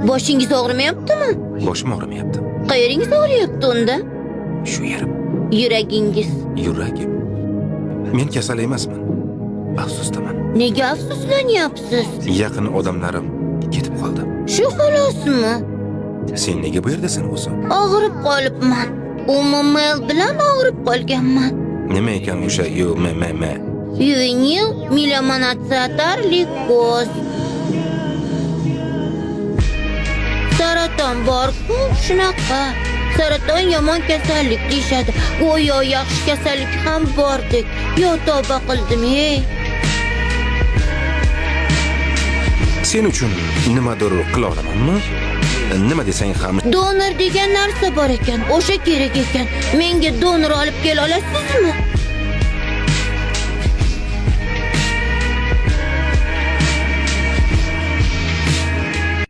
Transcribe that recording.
Boshingiz og'rimayaptimi? Boshim og'rimayapti. Qayeringiz og'riyapti unda? Shu yerim. Yuragingiz. Yuragim. Men kasal emasman. Afsusdaman. Nega afsuslanyapsiz? Yaqin odamlarim ketib qoldi. Shu xolosmi? Sen nega bu yerdasan o'zi? Og'rib qolibman. UMML bilan og'rib qolganman. Nima ekan o'sha UMMM? Ювенил миеломоноцитар leykoz. Saraton bor-ku, shunaqa. Saraton yomon kasallik deyishadi. Go'yo yaxshi kasallik ham bordek. Yo tavba qildim, ey. Sen uchun nimadir qila olamanmi? Nima desang ham Donor degan narsa bor ekan, o'sha kerak ekan. Menga donor olib kela olasizmi?